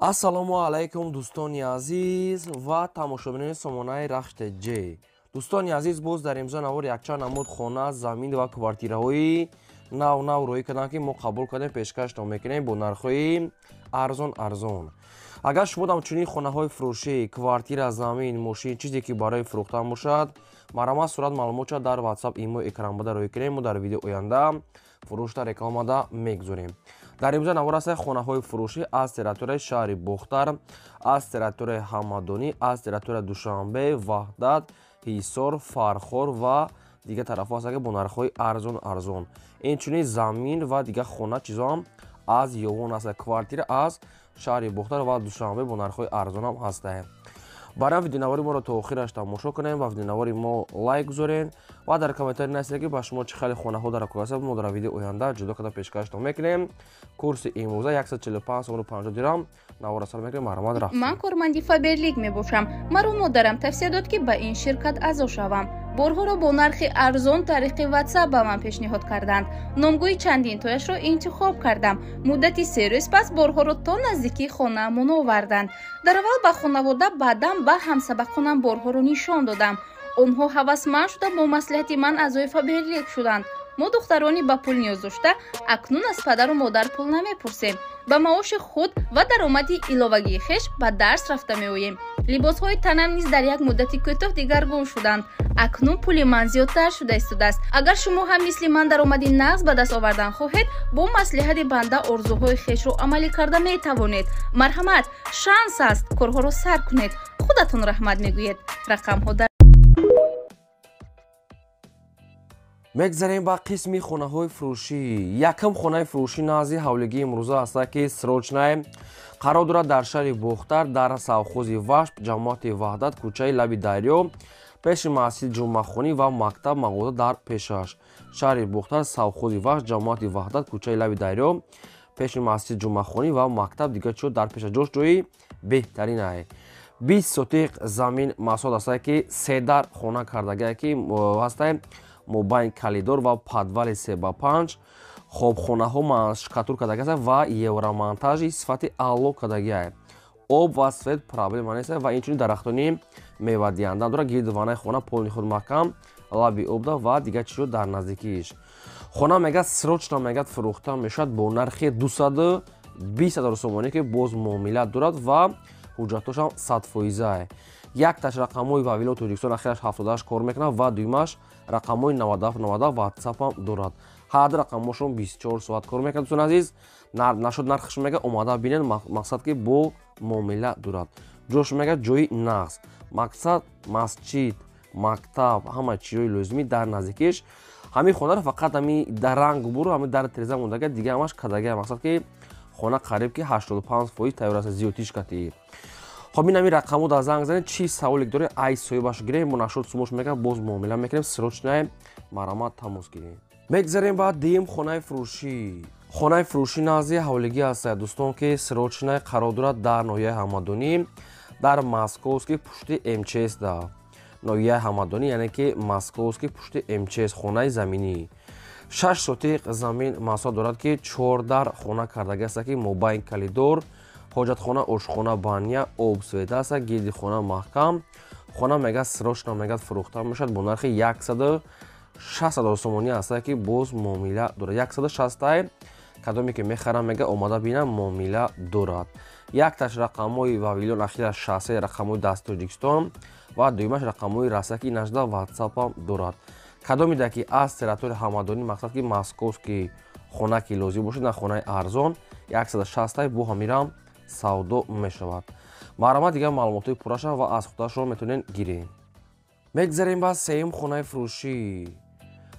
Ассалому алайкум, дӯстони азиз ва тамошобинони сомонаи Рахш ТЖ. Дӯстони азиз, боз дар имзо навор якчанд намуд хона, замин ва квартираҳои нав нав рӯй карданд, ки мо қабул кардем, пешкаштон мекунем бо нархҳои арзон арзон. Агар шумо дам чунин хонаҳои фурӯшӣ, квартира, замин, мошин, чизе ки барои фурӯхтан бошад, марҳамат, сурат маълумотша дар WhatsApp, имо экранбада рӯй кунем, мо дар видео оянда фурӯшта рекламада мегузорем. Дар имзо навор аст хонаҳои фурӯшӣ аз территорияи шаҳри Бохтар, аз территорияи Ҳамадонӣ, аз территорияи Душанбе, Ваҳдат, Ҳисор, Фархор ва дигар тарафҳо аст, ки бо нархҳои арзон арзон. Инчунин замин ва дигар хона чизо ҳам аз Ёвон аст, квартира аз шаҳри Бохтар ва Душанбе бо нархҳои арзон ҳам ҳастанд. Барои видеонавори моро то охираш тамошо кунем ва видеонавори мо лайк гузорен ва дар комментарий нависед, ки ба шумо чӣ хеле хонаҳо дар кор аст. Мо дар видео оянда ҷудо карда пешкаштон мекунем. Курси имрӯза 145 сомону 50 дирам. Навора сар мекунем, марҳамат, рафтем. Ман корманди Фаберлик мебошам. Маро модарам тавсия дод, ки ба ин ширкат аъзо шавам. Борҳоро бо нархи арзон тариқи WhatsApp ба ман пешниҳод карданд. Номгӯи чандинтояшро интихоб кардам. Муддати 3 рӯз пас борҳоро то наздикии хонаамон оварданд. Дар аввал ба хонавода, баъдан ба ҳамсабақонам борҳоро нишон додам. Онҳо ҳавасманд шуда, бо маслиҳати ман аъзои Фаберлик шуданд. Мо, духтарони ба пул ниёз дошта, акнун аз падару модар пул намепурсем. Ба маоши худ ва даромади иловагии хеш ба дарс рафта меоем. Либосҳои танам низ дар як муддати кӯтоҳ дигаргун шуданд. Акнун пули ман зиёдтар шуда истодааст. Агар шумо ҳам мисли ман даромади нағз ба даст овардан хоҳед, бо маслиҳати банда орзуҳои хешро амалӣ карда метавонед. Марҳамат, шанс аст, корҳоро сар кунед, худатон раҳмат мегӯед. Рақамҳо дар Мегзарем ба қисми хонаҳои фурӯшӣ. Якум хонаи фурӯшӣ назди ҳавлигии имрӯза аст, ки срочное қарор дорад дар шаҳри Бохтар, дар совхози Вашп, ҷамоати Ваҳдат, кӯчаи Лаби дарё, пеши масҷиди Ҷумъахонӣ ва мактаб, мағоза дар пешаш. Шаҳри Бохтар, совхози Вашп, ҷамоати Ваҳдат, кӯчаи Лаби дарё, пеши масҷиди Ҷумъахонӣ ва мактаб, дигар чиҳо дар пеша. Ҷош ҷои беҳтаринае. 20 сотиқ замин масоҳат аст, ки се дар хона кардагие, ки ҳастае мобайн коридор ва подвали 3 ба 5. Хоб, хонаҳо штукатур кардагӣ аст ва евромонтажи сифати аъло кардагиа. Об ва свет проблема нест ва инчунин дарахтони мевадиҳанда дорад. Гирди ванаи хона полный худ маҳкам, лаби обда ва дигар чизо дар наздикииш. Хона мегӯяд, срочно мегӯяд, фурӯхта мешавад бо нархи 220 000 сомонӣ, ки боз муомила дорад ва ҳуҷҷатҳошам 100 фоизае. Якташ рақамҳои Вавило Тоҷикистон, ахираш 78 кор мекунад ва дуюмаш рақамҳои 97 97 ватсапам дорад. Ҳар рақамҳошон 24 соат кор мекунад. Дӯстони азиз, нашуд нархаш, мега, омада бинед, мақсад ки бо муомила дорад. Ҷош, мега, ҷои нағз, мақсад масҷид, мактаб, ҳама чизҳои лозимӣ дар наздикиш. Ҳамин хонаро фақат ҳами дар ранг буру ҳами дар тереза мондага, дига ҳамаш кадага. Мақсад ки хона қариб ки 85% тайёр аст, зиёдтиш катӣ. Хоб, ин ҳамин рақамҳо дар занг занед, чӣ саволе доред, ай соҳибаш гирем. Мо нашуд сумош, мегам, боз муомила мекунем. Срочное, марҳамат, тамос гирем. Мегзарем ба дуюм хонаи фурӯшӣ. Хонаи фурӯшӣ назди ҳавлигӣ аст, дӯстон, ки срочное қарор дорад дар ноҳияи Ҳамадонӣ, дар Московский, пушти МЧС. Да, ноҳияи Ҳамадонӣ, яъне ки Московский, пушти МЧС. Хонаи заминӣ, 6 сотиқ замин масоҳат дорад, ки чор дар хона кардагӣ аст, ки мобайн коридор, ҳоҷатхона, ошхона, баня, об, свет аст, гирди хона маҳкам. Хона, мегӯяд, срочно, мегӯяд, фурӯхта мешавад бо нархи 160 000 сомонӣ аст, ки боз муомила дорад. 160-ай, кадоме ки мехарам, мега, омада бинам, муомила дорад. Якташ рақамҳои Вавилон, ахираш 63, рақамҳои дасти Тоҷикистон ва дуюмаш рақамҳои Россия, ки инашда ватсапам дорад. Кадомеда ки аз территорияи Ҳамадонӣ, мақсад ки Московский, хона ки лозим бошад, на хонаи арзон, 160-ай, бо ҳамирам савдо мешавад. Марҳамат, дигар маълумотҳои пурраша ва аз худашро метавонед гиред. Мегзарем ба сеюм хонаи фурӯшӣ.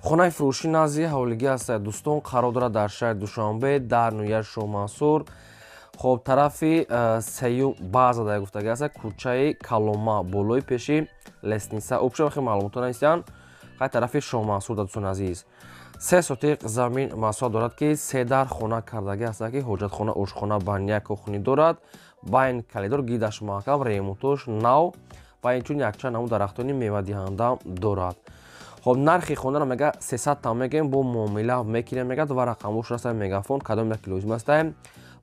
Хонаи фурӯшӣ назди ҳавлигӣ аст, дӯстон, қарор дорад дар шаҳри Душанбе, дар ноҳияи Шоҳмансур. Хоб, тарафи сеюм база дар гуфтагӣ аст, кӯчаи Калома, болои пеши лестница. Общем, хеле маълумотҳо нависиянд, хай, тарафи Шоҳмансур да. Дӯстони азиз, 3 сотиқ замин масоҳат дорад, ки се дар хона кардагӣ аст, ки ҳоҷатхона, ошхона, баня, кухня дорад, байн коридор, гирдаш маҳкам, ремонтош нав ва инчунин якчанд намуд дарахтони мевадиҳанда дорад. Хоб, нархи хонаро, мега, 300 там мегӯем, бо муомила мекунем, мегӯяд, ва рақамҳош аста, мегафон, кадом як лозим аста.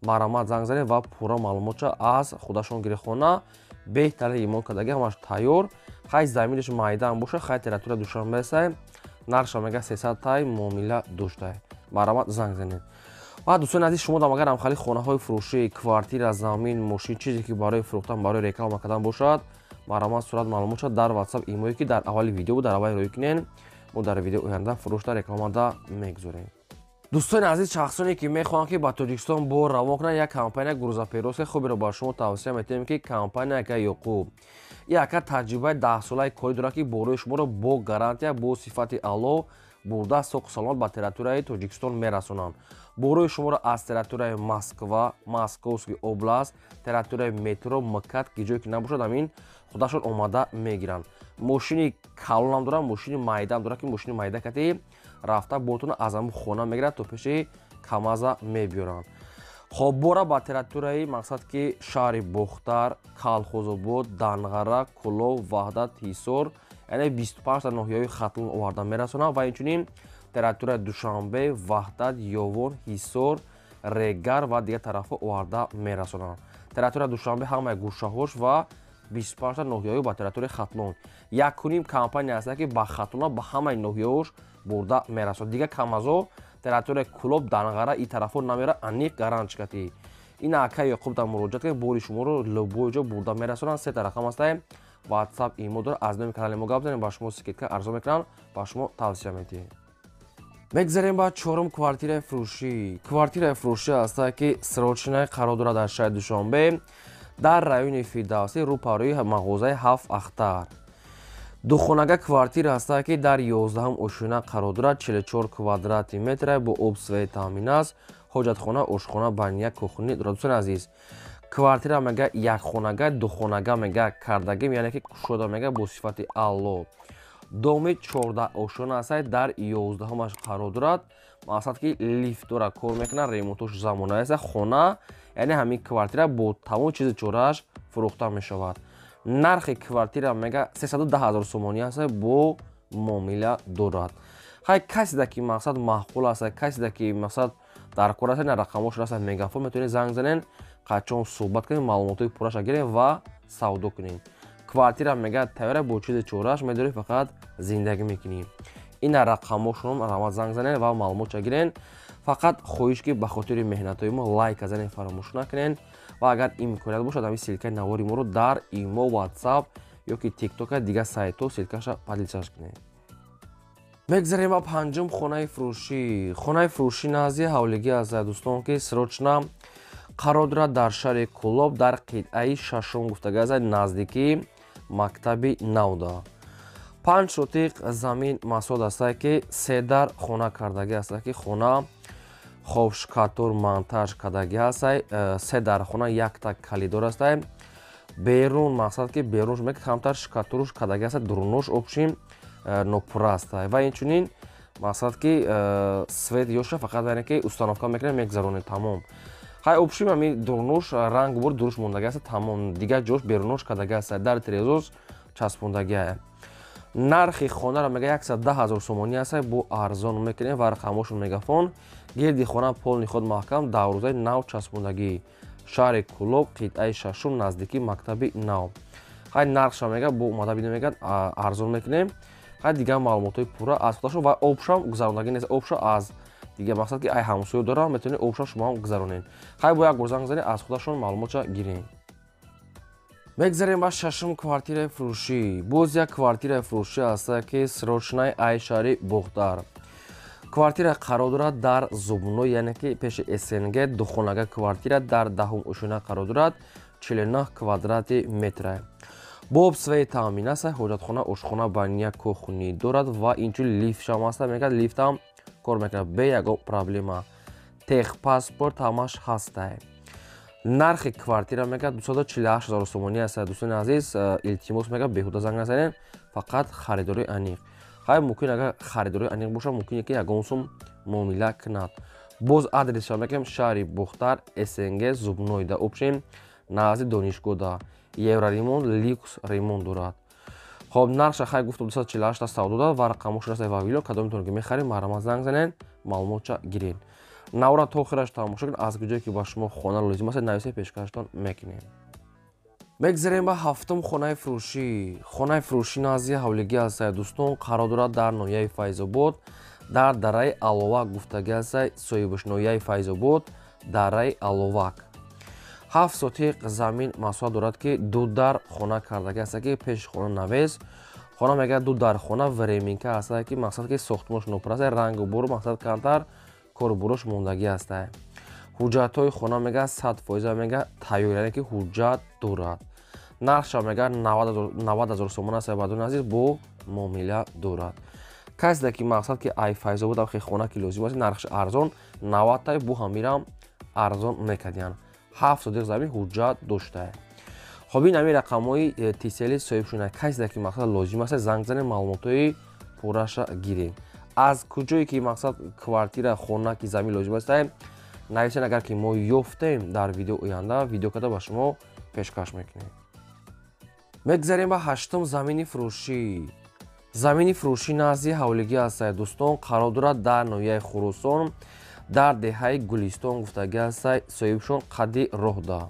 Марҳамат, занг занед ва пурра маълумотша аз худашон гиред. Хона беҳтарин ремонт кардаги, ҳамаш тайёр. Хай, заминаш майдаам боша, хай, территория Душанбе сай. Нархша мега 300 тай, муомила доштай. Марҳамат, занг занед. Ва, дӯстони азиз, шумо дам агар ҳамхали хонаҳои фурӯшӣ, квартира, замин, мошин, чизе ки барои фурӯхтан, барои реклама кардан бошад, марҳамат, сурат, маълумотша дар WhatsApp, имое ки дар аввали видео буд, дар аввали рӯй кунен. Мо дар видео оянда фурӯшда, рекламада мегузорем. Дӯстони азиз, шахсоне ки мехоҳанд, ки ба Тоҷикистон бор равон кунанд, як компания грузоперевозка хуберо ба шумо тавсия метиҳем, ки компания ака Ёқуб. И ака таҷрибаи 10-солаи корӣ дорад, ки борои шуморо бо гарантия, бо сифати аъло бурда, соқу саломат ба территорияи Тоҷикистон мерасонанд. Борои шуморо аз территорияи Москва, Московский область, территорияи метро, МКАД, ки ҷое ки набошад, ҳамин худашон омада мегиранд. Мошини калонам доранд, мошини майдаам дорад, ки мошини майда кати рафта, бортона аз ҳамун хона мегирад, то пеши камаза мебиёранд. Хоб, бора ба территорияи, мақсад ки, шаҳри Бохтар, Калхозобод, Данғара, Кӯлоб, Ваҳдат, Ҳисор, яъне 25 ноҳияҳои Хатлон оварда мерасонанд ва инчунин территорияи Душанбе, Ваҳдат, Ёвон, Ҳисор, Регар ва дигар тарафҳо оварда мерасонанд. Территорияи Душанбе ҳамаи гӯшаҳош ва 25 ноҳияҳо ба территорияи Хатлон. Якуним компания аст, ки ба Хатлона ба ҳамаи ноҳияҳош бурда мерасонад. Дигар камазо территорияи Кӯлоб, Данғара, и тарафҳо намера, аниқ гарантчикати. Ин ака Ёқуб дар муроҷиат кунед, бори шуморо любой ҷо бурда мерасонанд. Сета рақам ҳастаем, WhatsApp, имо дорад. Аз номи канали мо гап занем, ба шумо скидка арзон мекунанд, ба шумо тавсия медиҳем. Мегзарем ба чорум квартираи фурӯшӣ. Квартираи фурӯшӣ ҳаста, ки срочная, қарор дорад дар шаҳри Душанбе, дар райони Фирдавсӣ, рӯпарӯи мағозаи Ҳафт Ахтар. Духонага квартира ҳаста, ки дар 11-ум ошёна қарор дорад, 44 квадрати метра, бо об, свет таъмин аст. Ҳоҷатхона, ошхона, баня, кухни дорад. Дӯстони азиз, квартира мега якхонага, духонага мега кардагим, яъне ки кушода, мега бо сифати аъло. Доми 14 ошёна ҳаста, дар 11-умаш қарор дорад. Мақсад ки лифт дора, кор мекунад, ремонтош замона аст. Хона, яъне ҳамин квартира бо тамоми чизи чорааш фурӯхта мешавад. Нархи квартира мега 310 ҳазор сомонӣ аст, бо муомила дорад. Хай, каседа ки мақсад маъқул аст, каседа ки мақсад дар кор аст, на рақамҳош аст, Мегафон, метавонед занг занен, қачон суҳбат кунед, маълумотҳои пурраша гирем ва савдо кунем. Квартира мега тайёра, бо чизи чорааш, медорӣ, фақат зиндагӣ мекунӣ. Ина рақамҳошон, раҳмат, занг занен ва маълумотша гирен. Фақат хоҳиш, ки ба хотири меҳнатҳои мо лайка занен, фаромӯш накунен, ва агар имконият бошад, ҳамин ссылкаи навори моро дар имо, WhatsApp ё ки Тиктока, дигар сайтҳо ссылкаша поделиться кунед. Мегзарем ба панҷум хонаи фурӯшӣ. Хонаи фурӯшӣ назди ҳавлигӣ аст, дӯстон, ки срочно қарор дорад дар шаҳри Кӯлоб, дар қитъаи шашум гуфтага аст, наздикии мактаби навда. 5 сотиқ замин масоҳат аста, ки се дар хона кардагӣ аста, ки хона хоб штукатур, монтаж кардагӣ ҳастай. Се дар хона, якта калидор астай. Берун, мақсад ки берунш мега камтар штукатуруш кардагӣ аста, дурунош общим нопурра астай. Ва инчунин, мақсад ки, свет ёша, фақат яъне ки установка мекунем, мегзаронем, тамом. Хай, общим ҳами дурунош ранг бур дуруш мондагӣ аста, тамом. Дигар ҷош берунош кардагӣ аста, дар терезош часпондагӣ. Нархи хонаро мега 110 ҳазор сомонӣ аст, бо арзон мекунем ва рақамҳошон Мегафон. Гирди хона полный худ маҳкам, даврӯзаи нав часпондагӣ. Шаҳри Кӯлоб, қитъаи шашум, наздикии мактаби нав. Хай, нархша мега бо омада бино, мегӯяд, арзон мекунем. Хай, дигар маълумотҳои пурра аз худашон ва обшам гузарондагӣ нест. Обша аз дигар, мақсад ки, ай ҳамсоё дорам, метавонед обша шумоам гузаронед. Хай, бо як бор занг занед, аз худашон маълумотша гирем. Мегзарем ба шашум квартираи фурӯшӣ. Боз як квартираи фурӯшӣ аст, ки срочная, ай шаҳри Бохтар. Квартира қарор дорад дар Зубной, яъне ки пеши СНГ. Духонага квартира дар 10-ум ошёна қарор дорад, 49 квадрати метра, бо об, свет таъмин аст. Ҳоҷатхона, ошхона, баня, кухни дорад ва инчунин лифтшам аст. Мегӯяд, лифтам кор мекунад бе ягон проблема, техпаспорт ҳамаш ҳастай. Нархи квартира мегӯяд 248 ҳазор сомонӣ аст. Дӯстони азиз, илтимос, мегӯяд, беҳуда занг назанед, фақат харидори аниқ. Хай, мумкин агар харидори аниқ бошад, мумкин ки ягон сум муомила кунад. Боз адресша мегӯям: шаҳри Бохтар, СНГ, Зубнойда, общем назди донишгоҳда. Евроремонт, люкс ремонт дорад. Хоб, нархша, хай, гуфтам, 248 савдо дорад ва рақамҳош аст. Вавило, кадомитон ки мехаред, марҳамат, занг занед, маълумотша гиред. Навра то охираш тамошо кунед, аз куҷое ки ба шумо хона лозим аст, нависа пешкаштон мекунем. Мегзарем ба ҳафтум хонаи фурӯшӣ. Хонаи фурӯшӣ назди ҳавлигӣ аст, дӯстон, қарор дорад дар ноҳияи Файзобод, дар дараи Аловак гуфтагӣ аст соҳибаш. Ноҳияи Файзобод, дараи Аловак. 7 сотиқ замин масоҳат дорад, ки ду дар хона кардагӣ аст, ки пеши хона навес. Хона мегӯяд ду дар хона временка аст, ки мақсад ки сохтмонш нопур аст, рангу буру мақсад камтар кору буруш мондагӣ аст. Ҳуҷҷатҳои хона мегӯяд 100% мегӯяд тайёр, яъне ки ҳуҷҷат дорад. Нархша мегӯяд 90 0 сомон аст, бадони азиз, бо муомила дорад. Касе ки мақсад ки ай Файзобод ҳам хона ки лозим аст, нархш арзон 90 тай бу ҳамирам арзон мекардиянд. 7 сотиқ замин ҳуҷҷат доштае. Хоб, ин ҳамин рақамҳои тисели соҳибшуна. Касе ки мақсад лозим аст, занг занед, маълумотҳои пурраша гиред. Аз куҷое ки мақсад квартира, хона ки замин лозим аст, нависед, агар ки мо ёфтем, дар видео оянда видео карда ба шумо пешкаш мекунем. Мегзарем ба ҳаштум замини фурӯшӣ. Замини фурӯшӣ назди ҳавлигӣ аст, дӯстон, қарор дорад дар ноҳияи Хуросон, дар деҳаи Гулистон гуфтагӣ аст соҳибшон, қадди роҳда.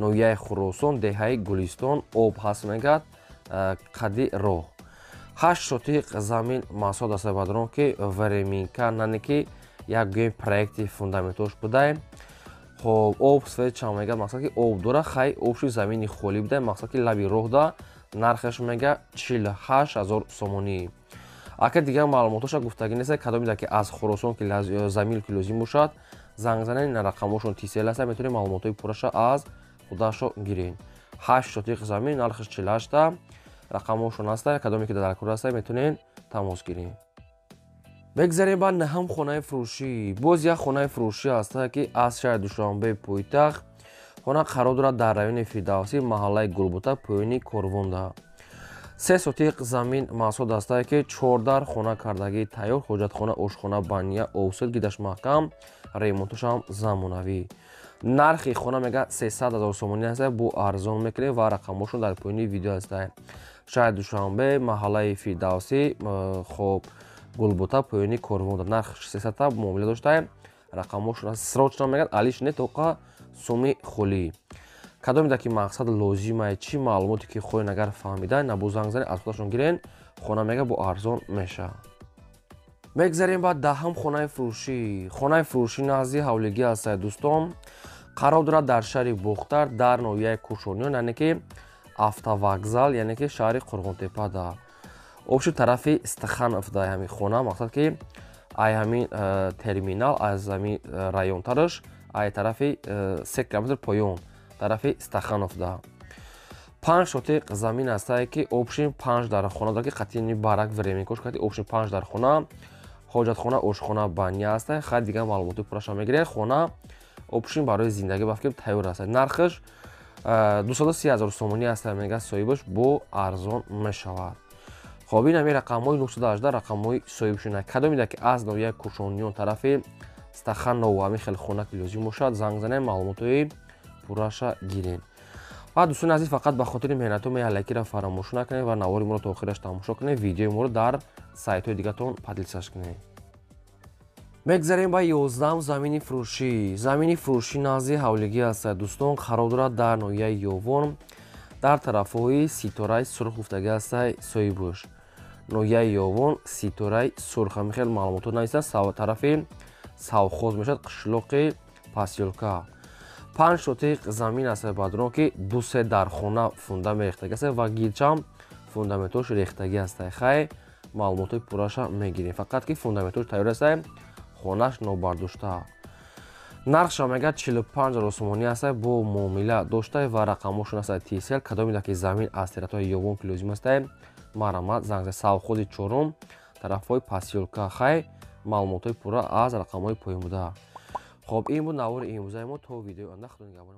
Ноҳияи Хуросон, деҳаи Гулистон, об ҳаст мегӯяд, қадди роҳ. 8 сотиқ замин масоҳат аст, бадрон, ки временка нане ки як гӯем проекти фундаментош будай. Хоб, об свет чанд мегӯяд, мақсад ки об дора, хай обши замини холӣ будай, мақсад ки лаби роҳда. Нархаш мегӯяд 48 0 сомонӣ. Ака дигар маълумотоша гуфтагӣ нест. Кадоме ки аз Хуросон ки замин ки лозим бошад, занг занед, на рақамҳошон тисел аст, метавонед маълумотҳои пурраша аз худашо гиред. 8 сотиқ замин, нархаш 48 та, рақамҳошон аст, кадоме ки дар кор аст, метавонед тамос гиред. Мегзарем ба наҳам хонаи фурӯшӣ. Боз як хонаи фурӯшӣ аст, ки аз шаҳри Душанбе пойтахт. Хона қарор дорад дар райони Фирдавсӣ, маҳаллаи Гулбута, поёни Корвонда. 3 сотиқ замин масоҳат аст, ки 4 дар хона кардагӣ тайёр, ҳоҷатхона, ошхона, баня, офсет, гидаш маҳкам, ремонтошам замонавӣ. Нархи хона мегӯяд 300 0 сомонӣ аст, бо арзон мекунем ва рақамҳошон дар поёни видео аст. Шаҳри Душанбе, маҳаллаи Фирдавсӣ, хоб, Гулбута, поёни Корвонда. Нарх 300 та муомила доштаем, рақамҳошон срочно мегӯяд, алиш не тоқа суми холӣ. Кадоме ки мақсад лозимае, чӣ маълумоте ки хоҳед агар фаҳмида, набо занг занед, аз худашон гирен, хона мега бо арзон мешавад. Мегзарем ба даҳам хонаи фурӯшӣ. Хонаи фурӯшӣ назди ҳавлигӣ аст, дӯстон, қарор дорад дар шаҳри Бохтар, дар ноҳияи Кӯшониён, яъне ки автовокзал, яъне ки шаҳри Қурғонтепада. Обши тарафи Стаханов дар ҳамин хона, мақсад ки ай ҳамин терминал, аз ҳамин районтараш, ай тарафи 3 километр поён, тарафи Стахановда. 5 сотиқ замин аст, ки обшин 5 дар хона дорад, ки қатъи барак временкош кати обшин 5 дар хона, ҳоҷатхона, ошхона, баня аст. Хай дигар маълумоти пурраша мегиред. Хона обшин барои зиндагӣ ба фикр тайёр аст. Нархаш 230 0 сомонӣ аст, мегӯяд соҳибаш, бо арзон мешавад. Хоб, ин ҳамин рақамҳои 918 рақамҳои соҳибшуна. Кадоме ки аз ноҳияи Кӯшониён тарафи Стаханов ҳамин хел хона ки лозим бошад, занг занед, маълумотҳои пурраша гиред. Ва дӯстони азиз, фақат ба хотири меҳнатҳо меҳалакиро фаромӯш накунед ва навори моро то охираш тамошо кунед, видеои моро дар сайтҳои дигатон поделиться кунед. Мегзарем ба 11 замини фурӯшӣ. Замини фурӯшӣ назди ҳавлигӣ аст, дӯстон, қарор дорад дар ноҳияи Ёвон, дар тарафҳои Ситораи Сурх гуфтагӣ аст соҳибаш. Ноҳияи Ёвон, Ситораи Сурх, ҳамин хел маълумотҳо нависта, тарафи Савхоз мешавад, қишлоқи Пасёлка. 5 сотиқ замин аст, бадрон, ки 2-3 дар хона фундамент рехтагӣ аст ва гирчам фундаментош рехтагӣ аст. Хай маълумотҳои пурраша мегирем, фақат ки фундаментош тайёр аст, хонаш нобардошта. Нархша мегӯяд 45 0 сомонӣ аст, бо муомила дошта ва рақамҳошон аст тисел. Кадоме ки замин аз территорияи Ёвон ки лозим аст, марҳамат занг занед. Савхози чорум, тарафҳои Пасёлка. Хай маълумотҳои пурра аз рақамҳои поён буда. Хоб, ин буд навори имрӯзаи мо. То видеои оянда, худо нигаҳбони.